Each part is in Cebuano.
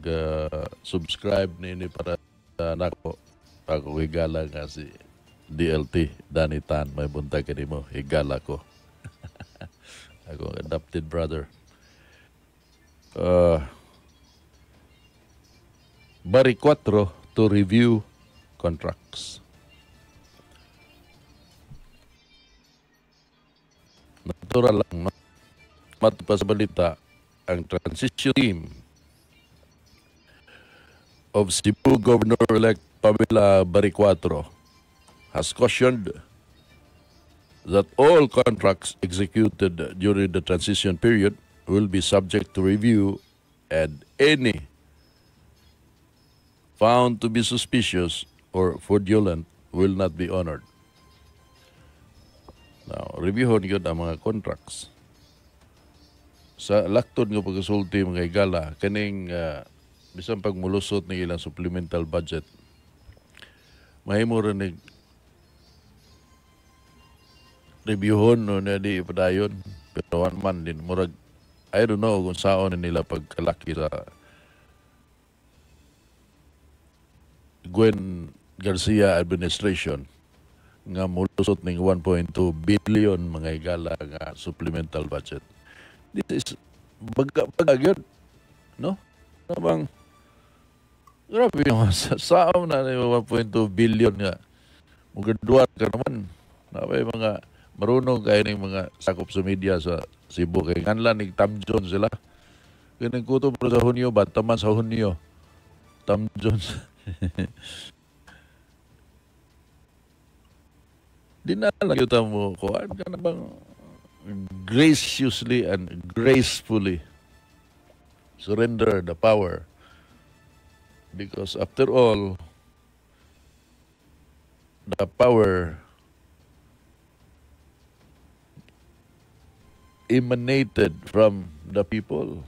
Nag-subscribe ni para nako ako higala nga si DLT Danny Tan. May buntag kanimo, higala ko. Ako adopted brother. Baricuatro to review contracts. Natural lang, no? Matod pa sa balita, ang transition team of Cebu Governor-elect Pamela Baricuatro has cautioned that all contracts executed during the transition period will be subject to review and any found to be suspicious or fraudulent will not be honored. Now, reviewon yun ang mga contracts. Sa laktod nga pagkasulti, mga higala, kaning bisan pag mulusot ni ilang supplemental budget, mahimo ra ni reviewon, no, na di padayon. Pero one man din, murag, I don't know kung saan nila pagkalaki sa Gwen Garcia administration nga mulusot ning 1.2 billion, mga higala, nga supplemental budget. This is baga baga gyud, no? Ano bang grabe yung sa saom na ni 1.2 billion nga mugraduar ka naman. Na mga marunong kayo ning mga sakop sa media sa Cebu kay nganlan nig Tam Jones sila. Kay nagkutob sa Hunyo ba taman sa Hunyo. Tam Jones. Di na lang yun mo kuan ka na bang graciously and gracefully surrender the power, because after all, the power emanated from the people,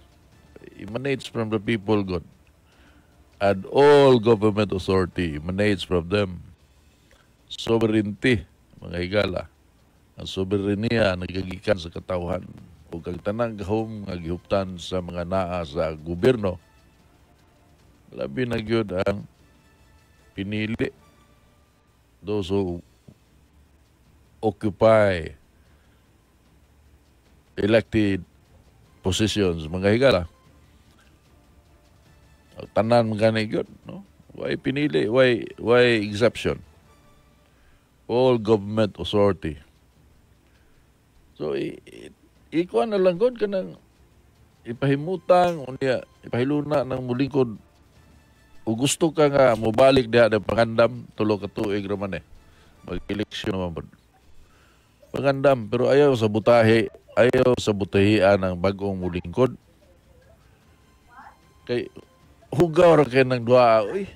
emanates from the people, God, and all government authority emanates from them. Sovereignty, mga higala, ang soberenya nagagikan sa katawhan ug ang tanang gahom nga gihuptan sa mga naa sa gobyerno, labi na gyud ang pinili, those who occupy elected positions, mga higala. Tanan mga gani gyud, no? Why pinili? Why exception? All government authority. So, ikuan na lang gud kanang ipahimutang unya ipahiluna ng mulingkod o gusto ka nga mobalik diha na pangandam tulo ka tuig ra man eh. Mag-eleksyon naman pod. Pangandam, pero ayaw sa butahe, ayaw sa butahian ang bag-ong mulingkod. Kay hugaw ra kay ng duha, uy.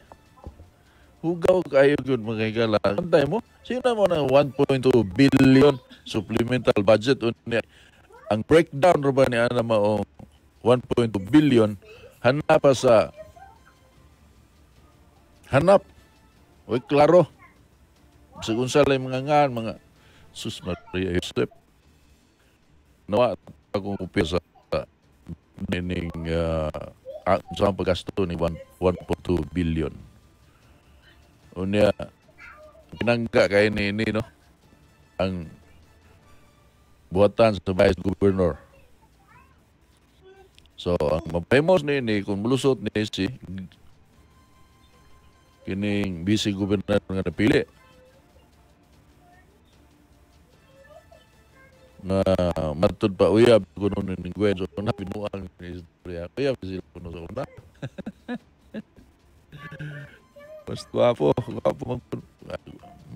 Hugaw kayo gyud, mga higala. Antay mo, sino mo ng 1.2 billion supplemental budget unya? Ang breakdown ra ba ni ana maong 1.2 billion hanap pa sa hanap. Uy, klaro. Sa unsa lang mga ngan, mga Sus Maria Josep. Nawa akong kopya sa ning sa paggasto ni 1.2 billion. Unya pinangga kay ni, no, ang buhatan sa vice governor. So ang mapahimos ni kung mulusot ni si kining vice governor nga napili na matud pa uyab kuno ni Gwen, so na binuang ni istorya uyab sila kuno sa una. Mas gwapo, gwapo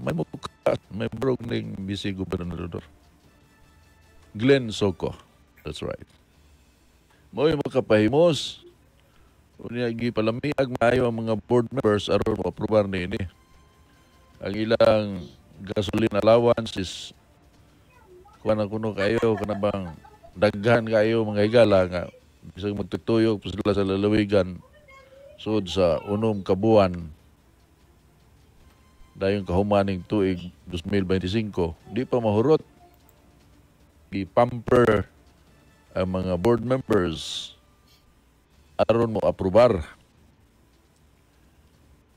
may mukha, may brog ning vice governor Glenn Soco. That's right. Mo'y makapahimos. Unya gipalamiag maayo ang mga board members aron moaprobar niini. Ang ilang gasoline allowance is kuan na kuno kayo, kanabang daghan kayo, mga higala, nga bisag magtutuyog pa sila sa lalawigan sud sa unom ka buwan dayon kahumaning tuig 2025, di pa mahurot. Gipamper ang mga board members aron mo aprobar.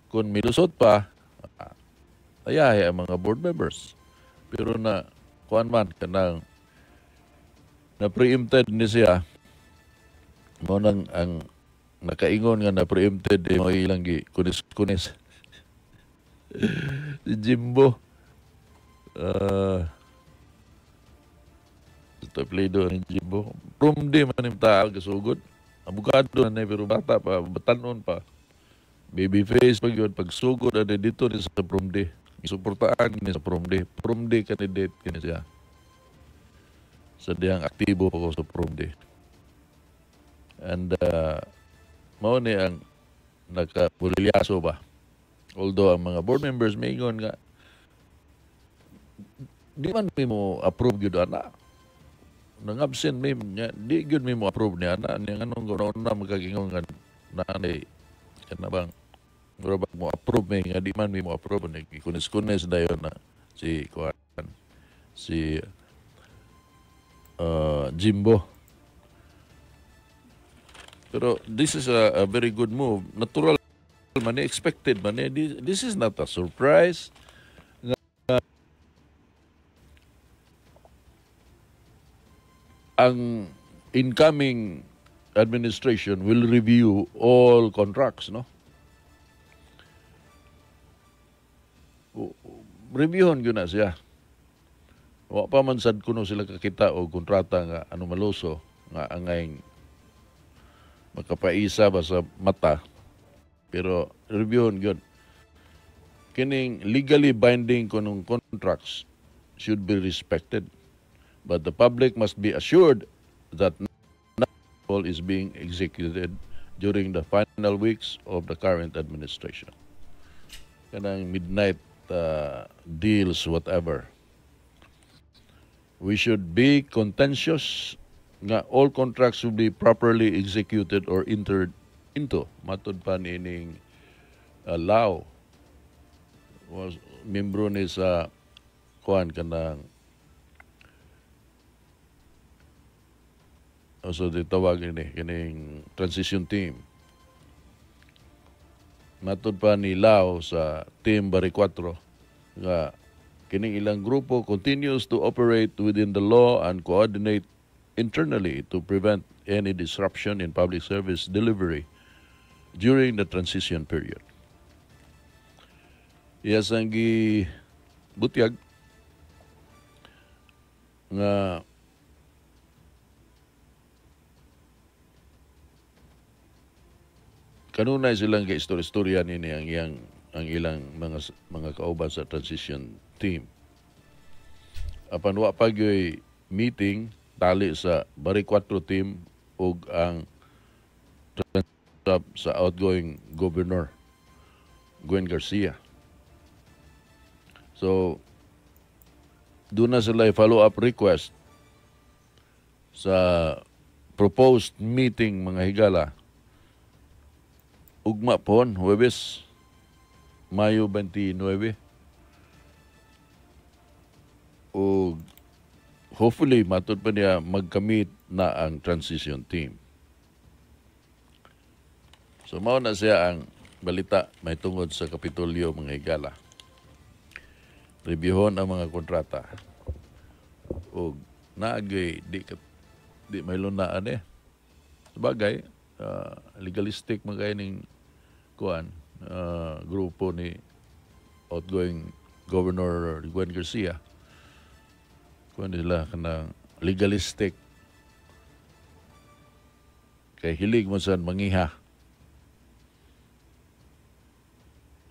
Kung milusot pa, ayahe ang mga board members. Pero na kuan man kanang na preempted ni siya, mo nang ang nakaingon nga na preempted eh, mo ilang gi kunis-kunis si Jimbo. Ito apelyido ni Jimbo. Prumdi man yung tao kasugod. Abogado na pero bata pa, batanon pa. Baby face pa yun. Pagsugod na dito ni sa Prumdi. Isuportaan ni sa Prumdi. Prumdi candidate kini siya. Sa diyang aktibo pa ko sa Prumdi. And mao ni ang nakabulilyaso ba. Although ang mga board members mingon nga di man mi mo approve gyud ana. Nang-absent mi niya, di gyud mi mo approve niya ana niya, nganong guna magkagingon nga naanay kana bang mura bang mo approve mi nga di man mi mo approve ni. Kunis-kunis dayon na si kuan, si Jimbo. Pero this is a very good move. Natural man ni, expected man ni. This is not a surprise nga ang incoming administration will review all contracts, no? Reviewon gyud na siya. Wa pa man sad kuno sila kakita og kontrata nga ano maluso nga angay makapaisa ba sa mata, pero reviewon gyud. Kining legally binding kunong contracts should be respected, but the public must be assured that not all is being executed during the final weeks of the current administration. Kanang midnight deals, whatever. We should be contentious nga all contracts will be properly executed or entered into. Matod pa niining Lao was membro ni sa kuan kanang so di tawag ini kining transition team. Matod pa ni Lao sa Team Baricuatro nga kining ilang grupo continues to operate within the law and coordinate internally to prevent any disruption in public service delivery during the transition period. Iyas ang gibutyag nga kanunay silang ga-istorya-istorya nini ang ilang mga kauban sa transition team. Apan wa pa gyoy meeting tali sa Baricuatro team ug ang sa outgoing governor Gwen Garcia. So doon na sila follow-up request sa proposed meeting, mga higala. Ugma pon, Huwebes, Mayo 29. O hopefully, matod pa niya, magkamit na ang transition team. So mao na siya ang balita may tungod sa Kapitolyo, mga higala. Reviewon ang mga kontrata. O naagay, di may lunaan eh. Sabagay, legalistic man kayo ning kuan, grupo ni outgoing Governor Gwen Garcia. Kuan nila kanang legalistic kay hilig mo sa mangiha.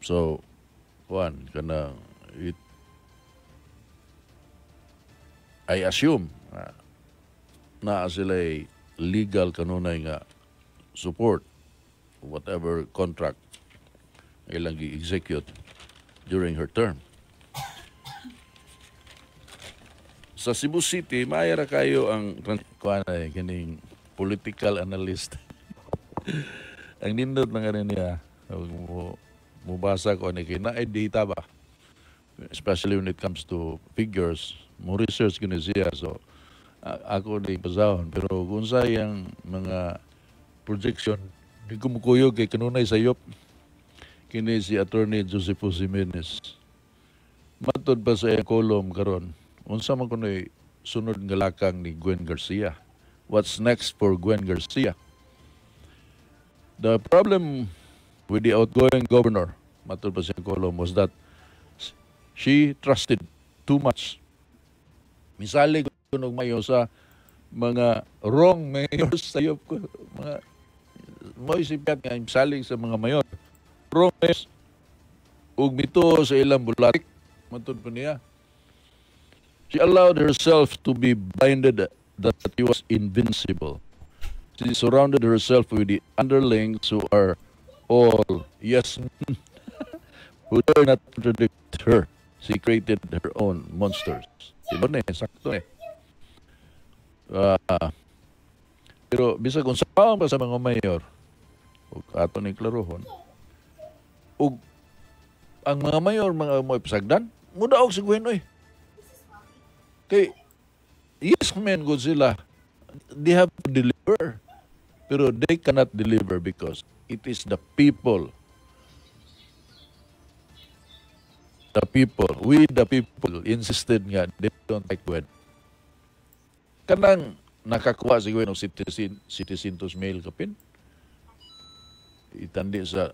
So kuan kanang it, I assume naa sila legal kanunay nga support whatever contract ilang gi-execute during her term. Sa Cebu City, maayara kayo ang kuan ay kining political analyst. Ang nindot na nga rin niya, mubasa ko ni kay naay data ba? Especially when it comes to figures, mo research kini siya. So ako di basahon, pero kung sa iyang mga projection, di ko mukuyog kay kanunay sayop. Kini si Attorney Josepho Jimenez. Matod pa sa iyang column karon, unsa man kuno'y sunod nga lakang ni Gwen Garcia? What's next for Gwen Garcia? The problem with the outgoing governor, matod pa sa iyang column, was that she trusted too much. Misalig kunog mayo sa mga wrong mayors sa ko, mga mo isipyat nga misalig sa mga mayor. Wrong mayors ug mituo sa ilang bulatik, matud pa niya. She allowed herself to be blinded that she was invincible. She surrounded herself with the underlings who are all yes men who dare not contradict her. She created her own monsters. Diba na eh, sakto eh. Pero bisag kung saan pa sa mga mayor, ug ato ni klarohon, ug ang mga mayor, mga mo pasagdan, mudaog si Gwen oy. Kay yes men gud sila. They have to deliver. Pero they cannot deliver because it is the people. The people, we the people insisted nga they don't like Gwen. Kanang nakakuha si Gwen og citizen mail kapin. Itandi sa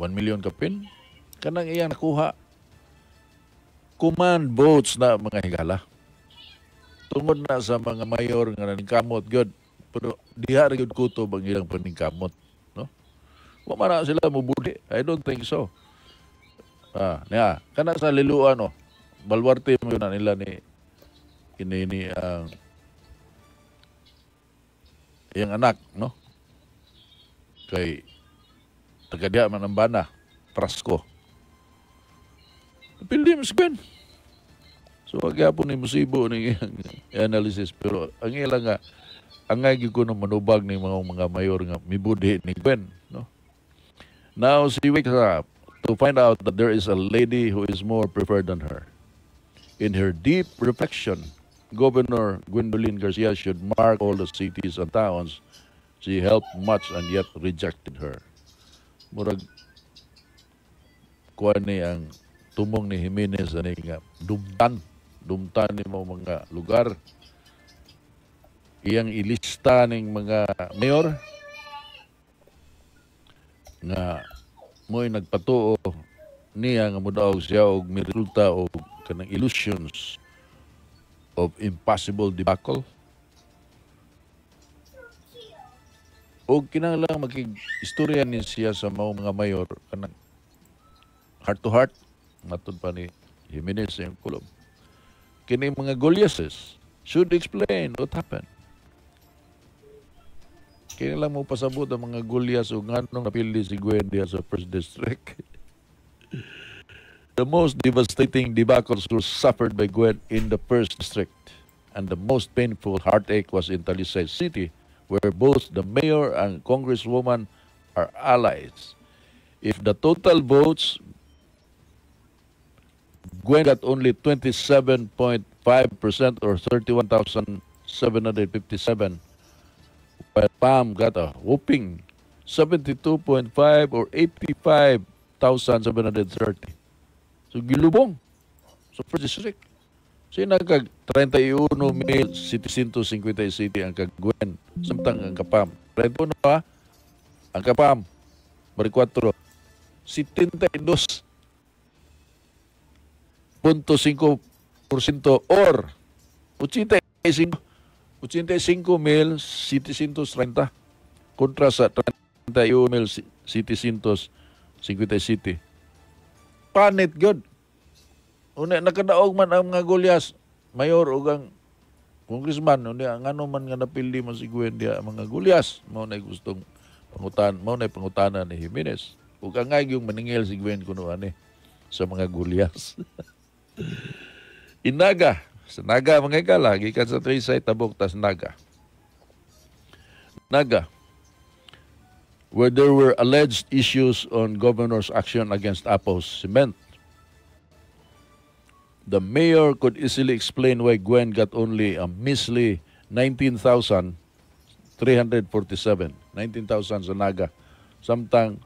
1 million kapin. Kanang iyang nakuha command votes na, mga higala. Tungod na sa mga mayor nga naningkamot gyud. Pero diha ra gyud kutob ang ilang paningkamot, no? Wa man na sila mubuli. I don't think so. Niya, kana sa Liloan, no. Balwarte mo na nila ni kini ni ang iyang anak, no? Kay taga diha man ang bana, Frasco. Napildi mo si Gwen. So, wag gyapon ni musibo ni iyang analysis. Pero ang ilang nga, ang nga gyud ko no manubag ni mga mayor nga mibudhi ni Gwen, no? Now she wakes up to find out that there is a lady who is more preferred than her. In her deep reflection, Governor Gwendolyn Garcia should mark all the cities and towns she helped much and yet rejected her. Murag kuan ni ang tumong ni Jimenez ani nga dumtan, dumtan ni mo mga lugar, iyang ilista ning mga mayor nga mo'y nagpatuo niya nga modaog siya og miresulta og kanang illusions of impossible debacle. Og kinahanglan makig-istorya ni siya sa mga mayor kanang heart to heart, matud pa ni Jimenez sa iyang kulob. Kini mga Gulyases should explain what happened. Kini lang mo pasabot ang mga Gulyas ug nganong napili si Gwen diha sa first district. The most devastating debacles were suffered by Gwen in the first district, and the most painful heartache was in Talisay City, where both the mayor and congresswoman are allies. If the total votes, Gwen got only 27.5% or 31,757, while Pam got a whopping 72.5 or 85,730. So gilubong sa first district. So nagkag 31,757 ang kag Gwen, samtang ang kapam. 31 pa ang kapam. Bari 4. 72.5% or 85,730 kontra sa 31,757. Panit gyud. Una nakadaog man ang mga Gulyas, mayor ug ang congressman, unya ngano man nga napildi man si Gwen diha ang mga Gulyas, mao na gustong pangutan, mao na pangutana ni Jimenez. Ug ang yung maningil si Gwen kuno ani sa mga Gulyas. Inaga, sa Naga mga higala, gikan sa Talisay, tabok tas Naga. Naga, where there were alleged issues on governor's action against Apos Cement. The mayor could easily explain why Gwen got only a measly 19,347. 19,000 sa Naga. Samtang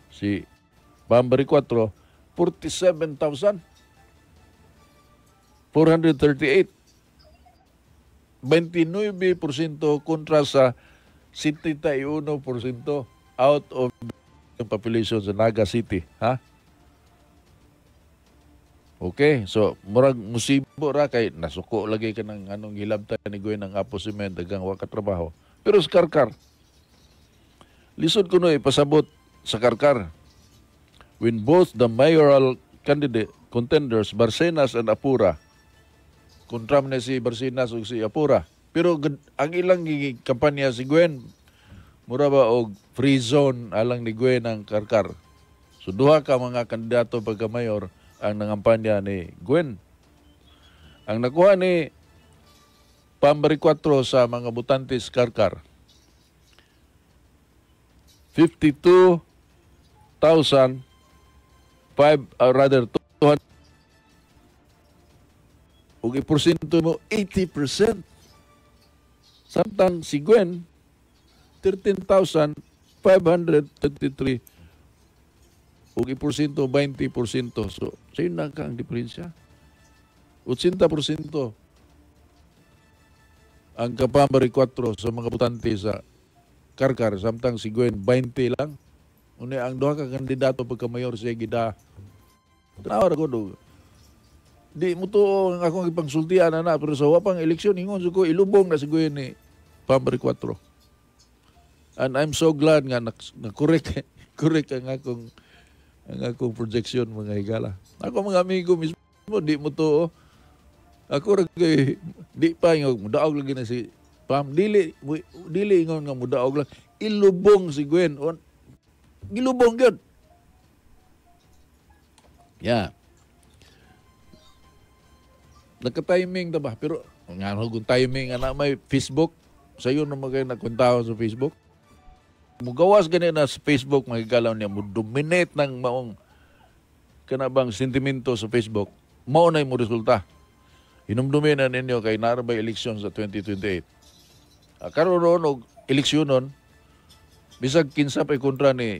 si Bam Baricuatro, 47,438. 29% kontra sa 71% out of the population sa Naga City. Ha? Okay, so murag musibo ra kay nasuko lagi ka ng anong gilabtan ni Gwen ng Apo Cement, dagang wa ka trabaho. Pero sa Karkar, lisod kuno ipasabot sa Karkar. When both the mayoral candidate contenders, Barcenas and Apura, kontra man na si Barcenas ug si Apura. Pero ang ilang kampanya si Gwen, mura ba og free zone alang ni Gwen ang Karkar. So duha ka mga kandidato pagka mayor ang nangampanya ni Gwen. Ang nakuha ni Pam Baricuatro sa mga botante sa Karkar, 52,000 5, rather 200, ug iporsyento mo, 80%. Samtang si Gwen, 13,523 ug iporsyento, 20%. So, sayo na ka ang diferensya. 80% ang kang Pam Baricuatro sa mga botante sa Karkar, samtang si Gwen, 20 lang. Unya ang duha ka kandidato pagka mayor siya gida. Tanawa ra ko do. Di mo to ang akong ipangsultian na, pero sa wapang eleksyon, ingon ko ilubong na si Gwen ni Pam Baricuatro. And I'm so glad nga na correct correct ang akong projection, mga higala. Ako mga amigo mismo di mo to. Ako ra kay di pa ingon mudaog lagi na si Pam, dili dili ingon nga mudaog lang, ilubong si Gwen on, gilubong gyud. Yeah. Nagka-timing ta ba? Pero nga kung timing ana may Facebook, sayo na magay nagkwentaho sa Facebook. Mugawas gani na sa Facebook, mga higala niya, mo dominate ng maong kanabang sentimento sa Facebook, mao na mo resulta. Hinumdumin na ninyo kay naa bay eleksyon sa 2028. Karon ron og eleksyon nun, bisag kinsa pa'y kontra ni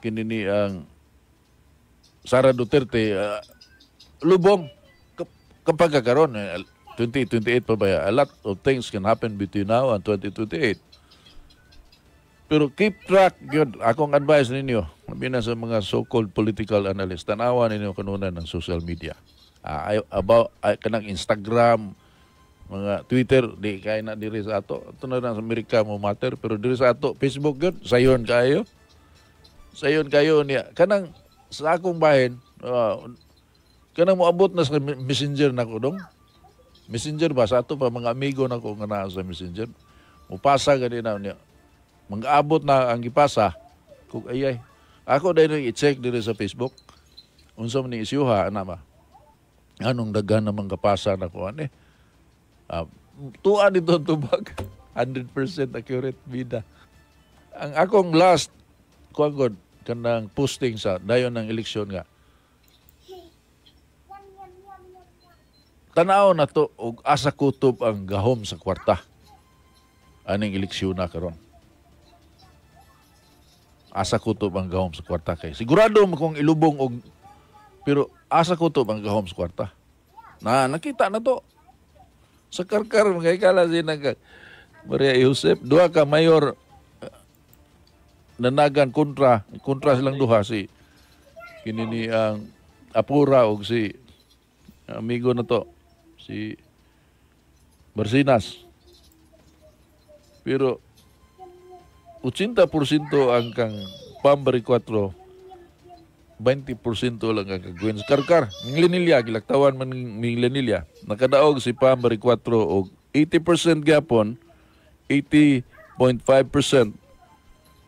kini ni ang Sara Duterte, lubong kapag karon 2028 pa ba, a lot of things can happen between now and 2028. Pero keep track gyud. Akong advice ninyo, labi na sa mga so-called political analysts, tanawa ninyo kanunan ng social media. About ay, kanang Instagram, mga Twitter, di kay na diri sa ato. Ato na lang sa Amerika mo matter, pero diri sa ato Facebook gyud, sayon kayo. Sayon kayo niya. Kanang sa akong bahin, kanang moabot na sa Messenger nako dong. Messenger ba sa ato pa mga amigo nako nga naa sa Messenger. Mupasa gani na niya. Mag-abot na ang gipasa kung ayay. Ako dahil i-check diri sa Facebook. Unsa man ni isyuha ana ba? Anong daghan naman kapasa na ko ani? Tuan dito ang tubag. 100% accurate bida. Ang akong last kuan god kanang posting sa dayon ng eleksyon nga tanaw na to og asa kutob ang gahom sa kwarta aning eleksyon na karon. Asa kutob ang gahom sa kwarta kay sigurado mo kung ilubong og, pero asa kutob ang gahom sa kwarta na nakita na to sa Karkar, mga higala, si nag Maria Josep, duha ka mayor nanagan kontra kontra silang duha, si kini ni ang Apura og si amigo na to si Barsinas, pero 80% ang kang Pam Baricuatro, 20% lang ang kang Gwen. Karkar, Minglanilla, gilaktawan man Minglanilla. Nakadaog si Pam Baricuatro og 80% gyapon, 80.5%.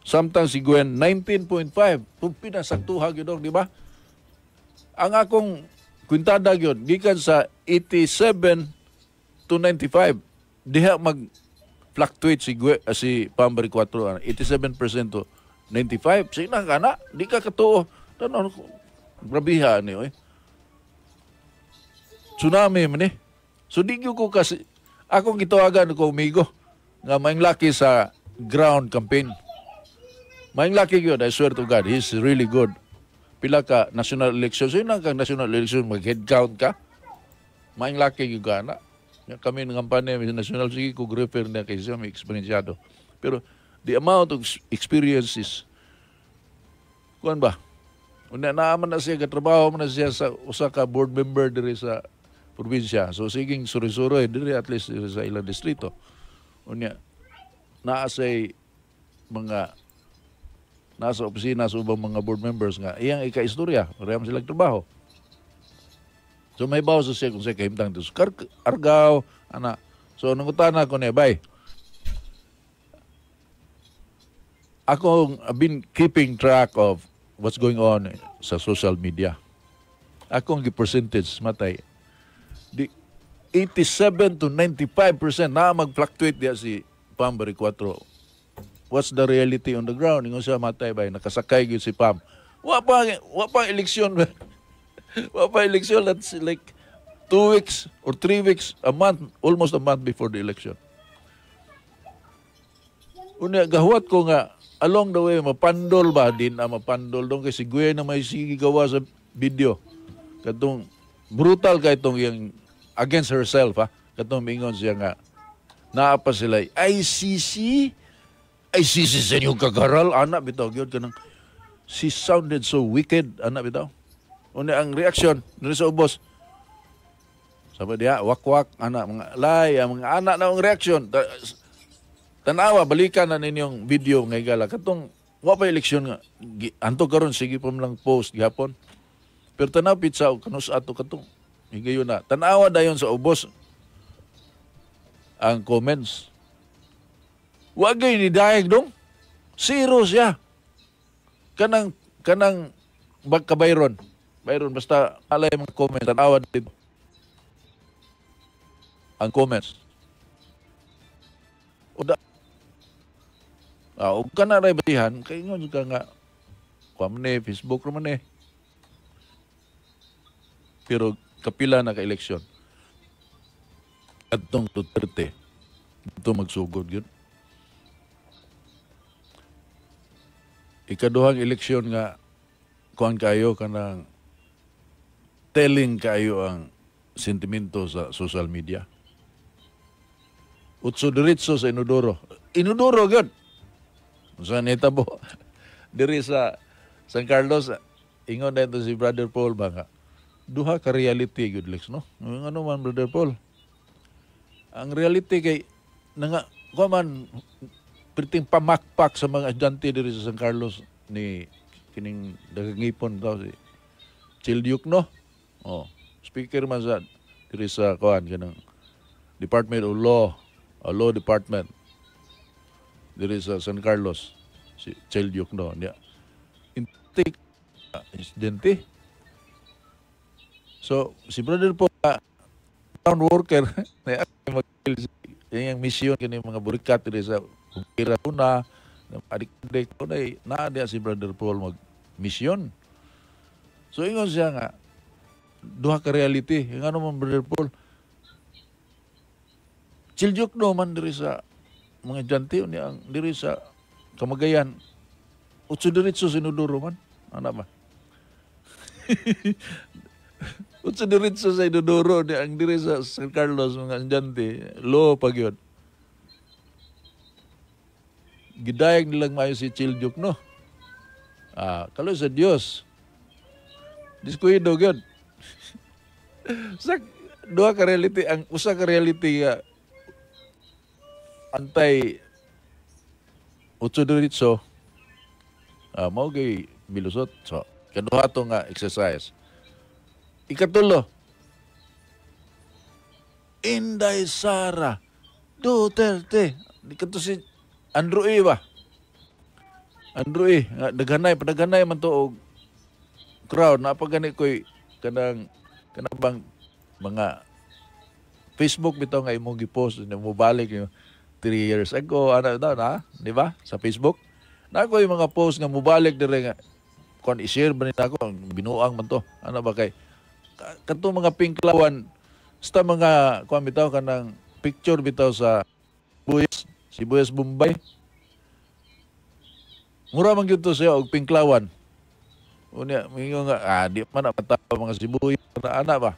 Samtang si Gwen, 19.5. Kung pinasaktuha gyud, di ba? Ang akong kwintada gyud gikan sa 87 to 95. Diha mag fluctuate si Gwen, si Pam Baricuatro, 87% to 95. Sige na kana, di ka katuo. Tanaw ko, grabiha ni oy. Tsunami man eh. So di gyud ko kasi akong gitawagan ko amigo nga maing laki sa ground campaign. Maing laki gyud, I swear to God, he's really good. Pila ka national election. So yun ang kang national election, mag head count ka. Maing laki yung ka na. Kami ng kampanya sa national, sige ko refer na kay siya may eksperyensyado. Pero the amount of experience is kuan ba? Una naaman na siya, katrabaho man na siya sa usa ka board member diri sa probinsya. So siging suri-suroy diri, at least diri sa ilang distrito. Unya naa say mga nasa opisina sa ubang mga board members nga iyang ika-istorya, pareha man sila trabaho. So may bawo sa siya kung siya kahimtang dito. Argao, ana. So nangutana ko niya, "Bay, ako, I've been keeping track of what's going on sa social media. Akong gi-percentage matay, di 87 to 95% na mag-fluctuate diya si Pam Baricuatro. What's the reality on the ground?" Ingon siya, "Matay bay, nakasakay gyud si Pam." Wa pa eleksyon. Wa pa eleksyon. That's like 2 weeks or 3 weeks, a month, almost a month before the election. Unya gahuwat ko nga along the way mapandol ba din ang mapandol dong kay si Gwen na may sige gawa sa video. Katong brutal kay itong yung against herself, ha. Katong mingon siya nga naa pa sila ICC ICC sa inyong kagaral ana bitaw gyud, kanang she sounded so wicked ana bitaw. Unya ang reaction diri sa ubos, sabi diha, wakwak ana, mga lay ang mga anak na ang reaction. Tanawa, balikan na ninyong video nga higala katong wa pa eleksyon nga anto karon sige pa man lang post gihapon. Pero tanaw pitsa og kanus ato katong higayon na. Tanawa dayon sa ubos ang comments. Wa gay ni dayag dong. Zero siya. Kanang bagka Byron. Byron, basta alay mga comments, tanawa dito. Ang comments. Uda. Ah, ug kana ray batihan kay ingon ka nga kuan man eh, Facebook ra man eh. Pero kapila na ka eleksyon. Adtong Duterte dito magsugod yun. Ikaduhang eleksyon nga kuan kayo, kanang telling kayo ang sentimento sa social media. Utso diretso sa inodoro. Inodoro gyud. Sa nitabo diri sa San Carlos, ingon na si Brother Paul ba nga duha ka reality gyud, Lex, no? Ano man, Brother Paul? Ang reality kay nanga kuan man perting pamakpak sa mga estudyante diri sa San Carlos ni kining dagangipon daw si Chel Diokno. Oh, speaker man sa diri sa kuan kanang Department of Law, Law Department diri sa San Carlos si Chel Diokno niya. Intake estudyante. So si Brother Paul, town worker na mag yung mission kini mga burikat diri sa Kira una adik-adik ko na naa diya si Brother Paul mag mission. So ingon siya nga duha ka reality. Yung ano man, Brother Paul, Chel Diokno man diri sa mga estudyante niya, ang diri sa Kamagayan utso diretso sa inodoro man ana ba. Utso diretso sa inodoro ni ang diri sa San Carlos mga estudyante law pa gyud. Gidayag nilang maayo si Chel Diokno. Ah, kalo sa Dios. Diskuido gyud. Sa duha ka reality, ang usa ka reality nga antay utso diretso, mao gay milusot. So kaduha to nga exercise. Ikatulo, Inday Sara Duterte. Di kadto si Andrew E ba? Andrew E nga daghanay padaghanay man to og crowd na pagani koy kanang bang mga Facebook bitaw nga imong gi-post mo balik yung 3 years ago ano daw na, di ba? Sa Facebook na ako yung mga post nga mobalik dire nga kon i-share ba nila ako, binuang man to ano ba kay kadtong mga pinklawan sa mga kuan bitaw kanang picture bitaw sa Buyas, Sibuyas Bombay. Mura man gyud to siya og pinklawan. Unya, mingon nga, di man na matawa mga sibuyo na ana ba.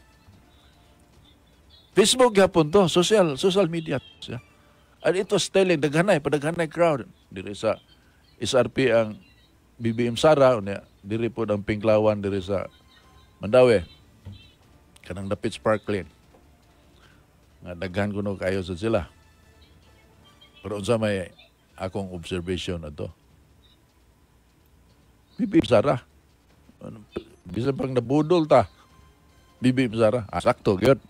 Facebook gyapon to, social media. Siya. And it was telling, daghanay, padaghanay crowd. Diri sa SRP ang BBM Sara, unya, diri po ang Pinklawan diri sa Mandaue. Kanang dapit sparkling. Nga daghan kuno kayo sa sila. Pero unsa may akong observation ato? BBM Sara. Ano, bisan pang nabudol ta. BBM Sara. Ah, sakto gyud.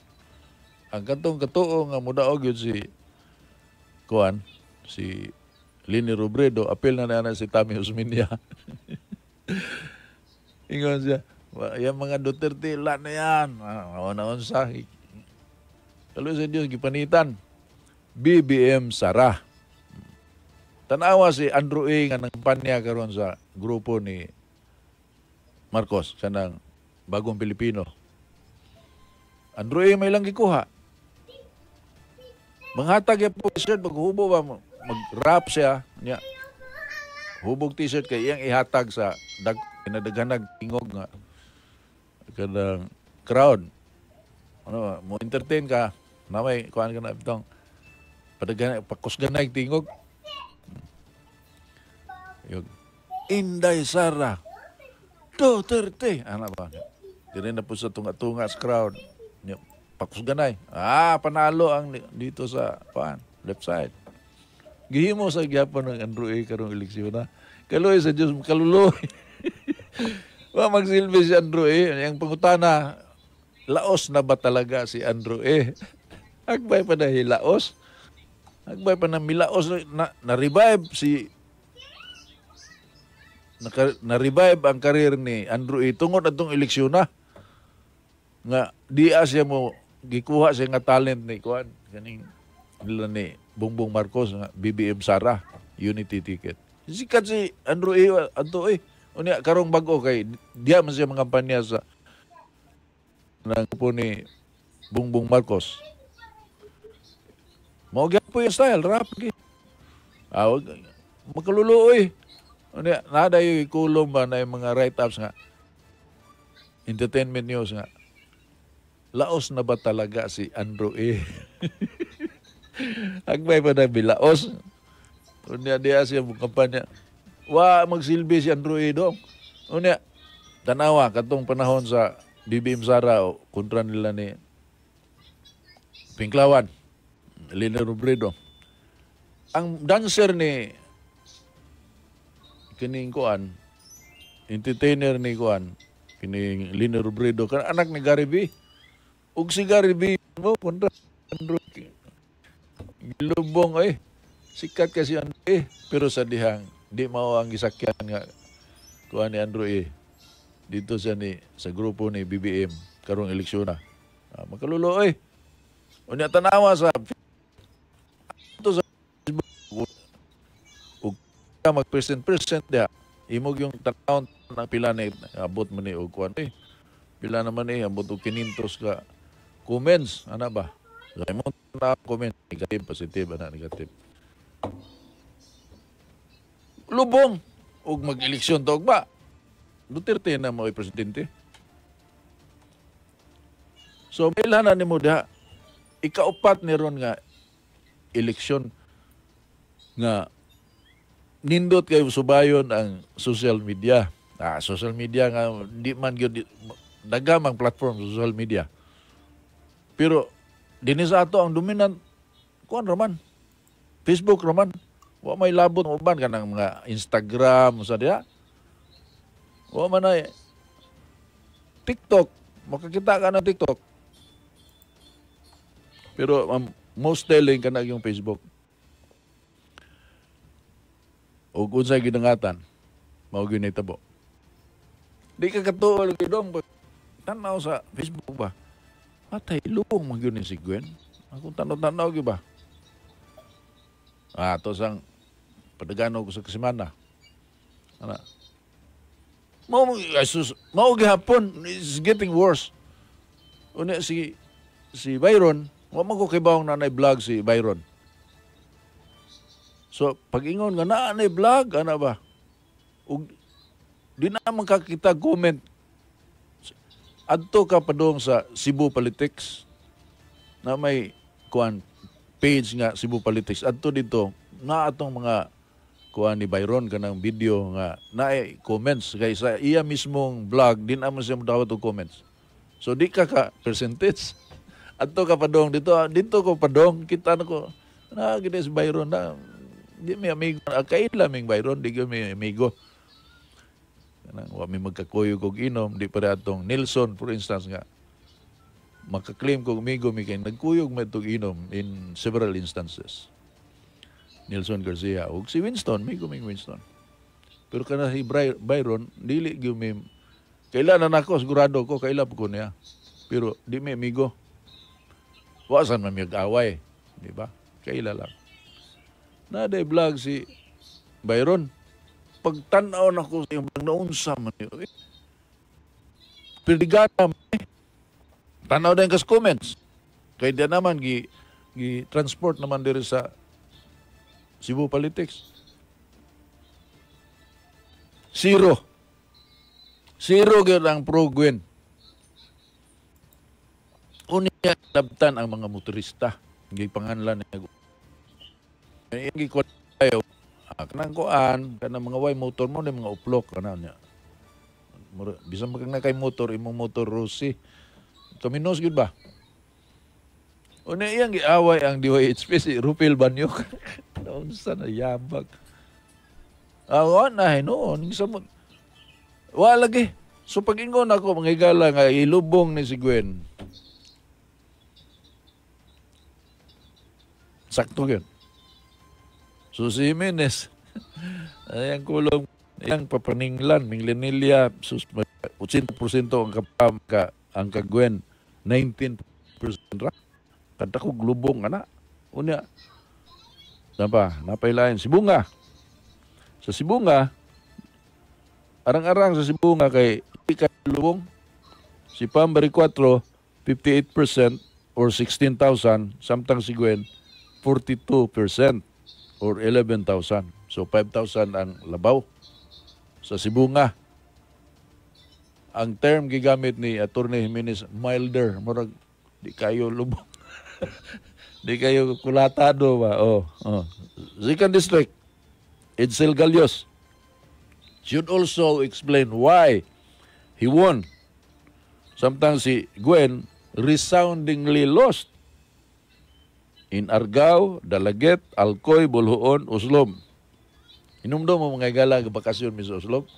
Ang katong katuo nga mudaog gyud si kuan, si Leni Robredo, apil na na si Tommy Osmeña. Ingon siya, "Yung mga Duterte, la na yan. Ah, na unsa." Kaluoy sa Diyos, gipanitan. BBM Sara. Tanawa si Andrew A. nga nangkampanya karon sa grupo ni Marcos, kanang Bagong Pilipino. Andrew A. may lang gikuha. Manghatag ya po t-shirt, maghubo ba, mag-rap siya. Niya. Hubog t-shirt kay iyang ihatag sa kinadaghanag tingog nga kanang crowd. Ano, mo entertain ka, na may kuan ka na itong padaghan pakusganay tingog. Yug. Inday Sara Duterte. Ano ba? Dire na po sa tunga-tunga sa crowd. Nya, pakusganay. Ah, panalo ang dito sa kuan, left side. Gihimo sa gyapon ng Andrew A. karong eleksyon na. Kaluoy sa Diyos, kaluloy. Wa magsilbi si Andrew A. Ang pangutana, laos na ba talaga si Andrew A? Agbay pa na hilaos. Agbay pa na milaos na, na-revive si na-revive ang career ni Andrew A. tungod atong eleksyon na. Nga di siya mo gikuha siya nga talent ni kuan kaning nila ni Bongbong Marcos nga BBM Sara Unity Ticket. Sikat si Andrew A. adto eh. Unya karong bag-o kay diya man siya mangampanya sa ng grupo ni Bongbong Marcos. Mao gyapon yung style rap gi. Ah, wag makaluluoy. Unya nada yung kulong ba na yung mga write-ups nga entertainment news nga laos na ba talaga si Andrew A? Agbay pa na bilaos. Unya diya siya mong kampanya. Wa magsilbi si Andrew A. dong. Unya tanawa katong panahon sa BBM Sara o kontra nila ni Pinklawan, Leni Robredo. Ang dancer ni kining kuan, entertainer ni kuan, kining Leni Robredo, kan anak ni Gary V. Ug si Gary V mo kontra Andrew gilubong eh. Sikat kasi Andrew eh. Pero sa dihang di mao ang gisakyan nga kuan ni Andrew eh. Dito siya ni sa grupo ni BBM karong eleksyon na. Ah, makalulo eh. Unya tanawa sa ito sa Facebook ug ka mag-present present diha imog yung tanawon na pila na abot man ni og kuan eh. Pila naman eh abot og 500 ka comments ana ba? Sa imong na comment negative, positive ana, negative. Lubong og mag-eleksyon to ba? Duterte na mo presidente. So mailhan na nimo diha ikaupat ni ron nga eleksyon nga nindot kay subayon ang social media. Ah, social media nga di man gyud dagamang platform sa social media. Pero dinhi sa ato ang dominant kuan raman. Facebook raman. Wa may labot ang uban kanang mga Instagram sa diha. Wa man ay TikTok. Makakita ka ng TikTok. Pero most telling kana yung Facebook. O kung sa'y gidangatan, mao gyud nahitabo. Di ka katuo lagi dong tanaw sa Facebook ba. Patay lubong man gyud ni si Gwen. Akong tanaw-tanaw gyud ba. Ah, to sang padagano ko sa kasimana. Ana. Mao Jesus, mao gihapon, it's getting worse. Unya si Byron, wa man ko kibawong na vlog si Byron. So, pag ingon nga naa na vlog, ana ba? Ug Di na man kakita comment. Adto ka padung sa Cebu Politics na may kuan page nga Cebu Politics. Adto dito na atong mga kuan ni Byron, kanang video nga naay comments, kay sa iya mismong vlog di naman siya modawat og comments. So di ka ka percentage. Adto ka padong dito, dito ko padong kita na ko na gid si Byron na di mi amigo. Ah, kaila ming Byron, di gyud mi amigo. Kanang wa mi magkakuyog og inom, di pa atong Nelson, for instance, nga maka-claim ko amigo mi kay nagkuyog man tog inom in several instances. Nelson Garcia ug si Winston, migo ming Winston. Pero kana si Byron, dili gyud mi kaila na nako, sigurado ko kaila po ko niya. Pero di mi amigo. Wa san man mi away, di ba? Kaila lang. Na day vlog si Byron. Pagtan-aw nako sa iyang vlog, naunsa man yun. Eh, pirdigana man eh. Tanaw din kas comments. Kay di naman gi transport naman diri sa Cebu Politics. Zero. Zero gyud ang pro Gwen. Unya labtan ang mga motorista. Gipanganlan niya. Iyang gikuan tayo, ah, kanang kuan, kanang mga way motor mo ni mga uplok kana niya. Bisan man kang na kay motor, imong motor Rossi. Kaminos gyud ba? Unya iyang giaway ang DYHP si Rupil Banyok. Naunsa na yabag. Ah, wa na hinuon samot. Wa lagi. So pag ingon ako, mga higala, nga ilubong ni si Gwen. Sakto yun. So si Jimenez, ay ang kulong, ang papaninglan, Minglanilla, sus, 80% ang kapam ka, ang kagwen, 19% ra. Kada ko glubong, ana. Unya, napa, napailain, Sibonga. Sa Sibonga, arang-arang sa Sibonga kay di ka lubong. Si Pam Baricuatro, 58% or 16,000, samtang si Gwen, 42% or 11,000. So 5,000 ang labaw sa Sibonga. Ang term gigamit ni Attorney Jimenez, milder, murag di kayo lubong. Di kayo kulatado ba? Oh. Second District, Edsel Galios should also explain why he won. Samtang si Gwen resoundingly lost in Argao, Dalaguete, Alcoy, Boljoon, Oslob. Inumdum mo, mga higala, bakasyon mi sa Oslob.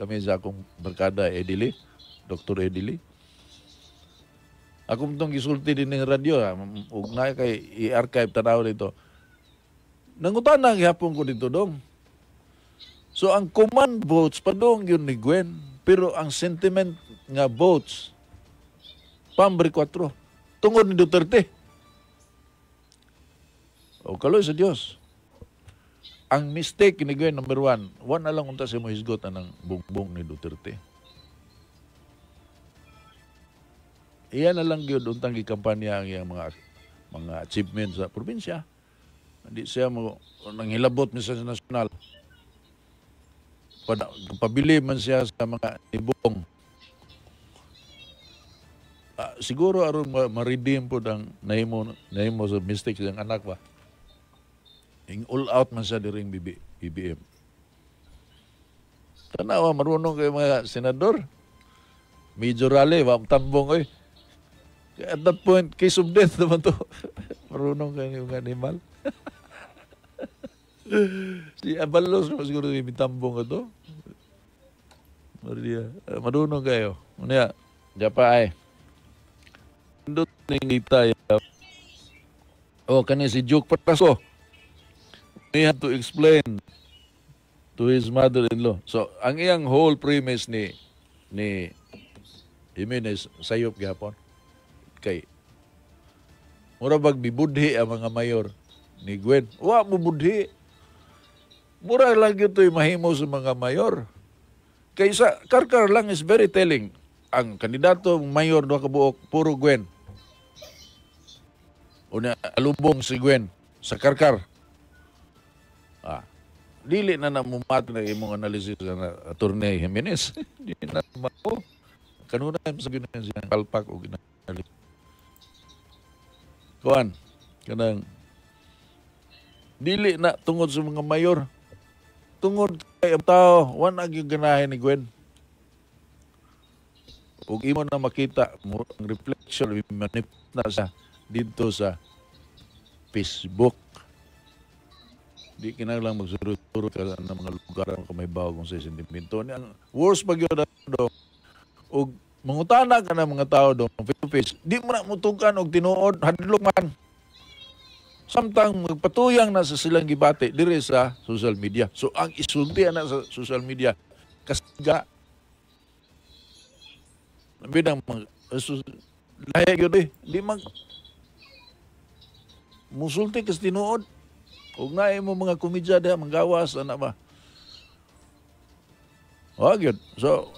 Kami sa akong barkada, Edili, Dr. Edili. Akong itong gisulti din ng radyo, ha, ug na kay i-archive tanaw dito. Nangutan na gihapon ko dito dong. So ang command votes padong yun ni Gwen, pero ang sentiment nga votes Pam Baricuatro tungod ni Duterte. O kaloy sa Dios. Ang mistake ni Gwen number one, wa na lang unta siya mohisgot anang bungbong ni Duterte. Iyan na lang gyud untang gikampanya ang iyang mga achievements sa probinsya. Hindi siya mo nanghilabot ni sa nasyonal. Pabili man siya sa mga ibong. Siguro aron ma-redeem po ang nahimo sa mistake sa anak ba. Ing all out man siya diring BBM. Tanawa, marunong kayo mga senador. Major rally, wa tambong oy. At that point, case of death naman to. Marunong kayo yung animal. Si Abalos naman siguro yung mitambong ito. Maria, marunong kayo. Unya, diya pa ay. Indot ning itay. Oh, kani si Duke Frasco. He had to explain to his mother-in-law. So, ang iyang whole premise ni Jimenez sayop gyapon. Kay mura bag mibudhi ang mga mayor ni Gwen. Wa mo budhi. Mura lang gyud to'y mahimo sa mga mayor. Kay sa Carcar lang is very telling. Ang kandidato mayor duha ka buok puro Gwen. Una alubong si Gwen sa Carcar. Dili na na mumat na imong analysis na Attorney Jimenez. Di na mao. Kanunay sa gina siya palpak og analysis. Kuan, kanang dili na tungod sa mga mayor. Tungod kay ang tao, wala gyud ganahin ni Gwen. Ug imo na makita mo ang reflection manip na sa dito sa Facebook. Di kinahanglan magsurot-surot ka ng mga lugar ang kamay kung sa sentimento. Ni ang worst pa gyud do ug mangutana ka ng mga tao do face to face, di mo na mutukan og tinuod, hadlok man. Samtang magpatuyang na sa silang gibati diri sa social media. So ang isulti na sa social media kasga bidang mga lahi gyud eh. Di mag musulti kas tinuod. Ug naay mo mga komedya diha manggawas ana ba. Wa gyud. So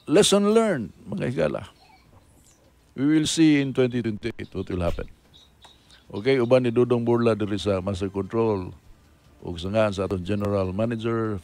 lesson learned, mga higala. We will see in 2028 what will happen. Okay, uban ni Dudong Burla diri sa Master Control ug sa ngan sa atong General Manager.